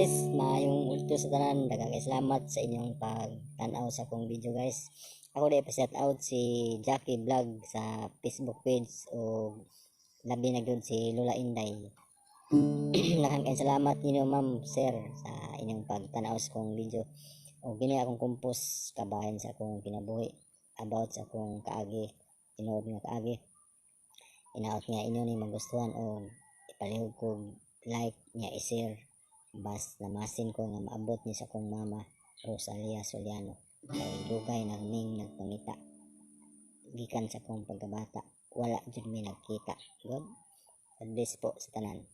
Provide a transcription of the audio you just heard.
Guys, maayong udto sa tanan. Daghang salamat sa inyong pagtan-aw sa akong video, guys. Ako diay pa-shout out si Jackie Vlog sa Facebook page o labi na gyud si Lola Inday. Daghang kay salamat ninyo, ma'am, sir, sa inyong pagtan-aw sa akong video. O kini akong compose kabahin sa akong kinabuhi, about sa akong kaagi, tinuod nga kaagi. Inaot nga inyo ni magustuhan o ipalihog ko like niya, i-share, bas namasin ko nga maabot ni sa akong mama, Rosalia Soliano, kay dugay na ming nagpangita gikan sa akong pagkabata, wala jud mi nagkita. God bless po sa tanan.